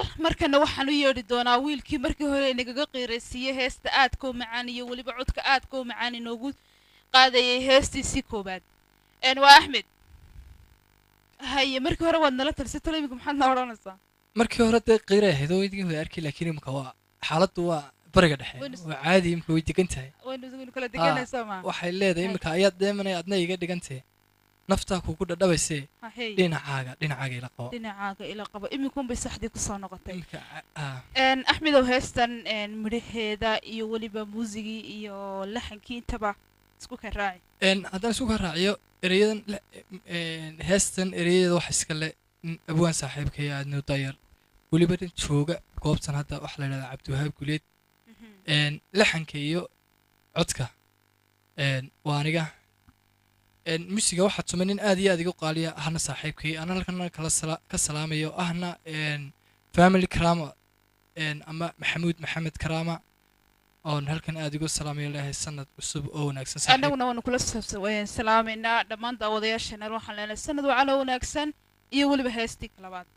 Daawadayaal, markana waxaan u yeedhi doonaa wiilkii markii hore inagaga qiiraysiiyey heesta aadka u macaan iyo weliba codka aadka u macaan inoogu qaadayay heestiisii koowaad. Waa Axmed. Haye, markii hore waad nala talisay, talo iminka maxaad na odhanaysaa? Markii hore dee qiiray ahayd oo idinka wada arkay, laakiin imika waa xaaladdu waa bariga dhexe. Waa caadi, imika way degan tahay. Waynu kala deganaysaa ma Waxay leedahay imika ayaad dheemanay adna iga dhigantahay, naftaa kugu dhadhabaysee, dhinacaaga ila qabo. Dhinacaaga ila qabo. Iminkuunbay saxdii kusoo noqotay. Axmedow, heestan midhaheeda iyo weliba muusigii iyo laxankii intaba isku kan raaci. Haddaan isku ka raaciyo ereyadan, heestan ereyadeeda waxa iska le abwaan saaxiibkay aadna u dayar, weliba nin jooga goobtan hadda, waxaa la yidhahdaa Cabdiwahaab Guleed. Laxanka iyo codka waa aniga. Musiga waxaa tumay nin aad iyo aad igu qaaliya, ahna saaxiibkay, ana halkan kala ka salaamayo, ahna family Karama ama Maxamuud Maxamed Karama, oon halkan aad igu salaamayo, leeyahay sanad cusub oo wanaagsan saaxiib. Annaguna waanu kula salaamaynaa dhammaan daawadayaasheena. Waxaan leenahay sanad wacalo wanaagsan iyo weliba heestii labaad.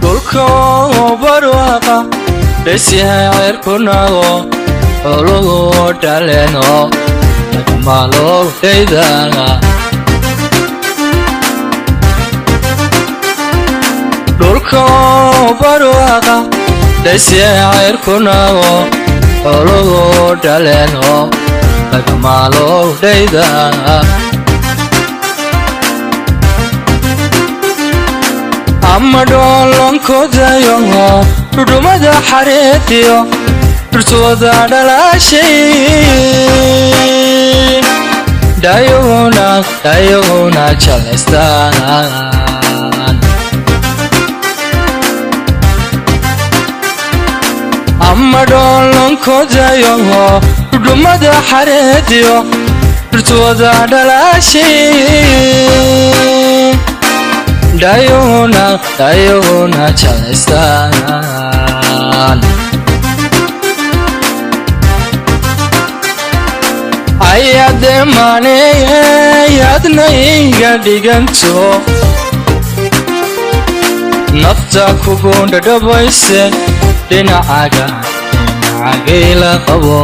Dhulka barwaqa dhisyahay, cirku nago, xooluhu dhaleeno, lagamaaloodhaydana. Dhulka barwaqa dhisyahay, cirku nago, xooluhu dhaleeno, lagamaaloodhaydana. Ama dhoolonkodayo dhudhumada xareediyo dhurtooda dhalaashay, dhayuguna jeclaystaan. Ama dhoolonkodayo dhudhumada xareediyo dhurtooda dhalaashay, dhayuguna jeclaystaan. Ayademaney adna iga dhiganto, nafta kugu dhadhabayse, dhinacaaga ila qabo.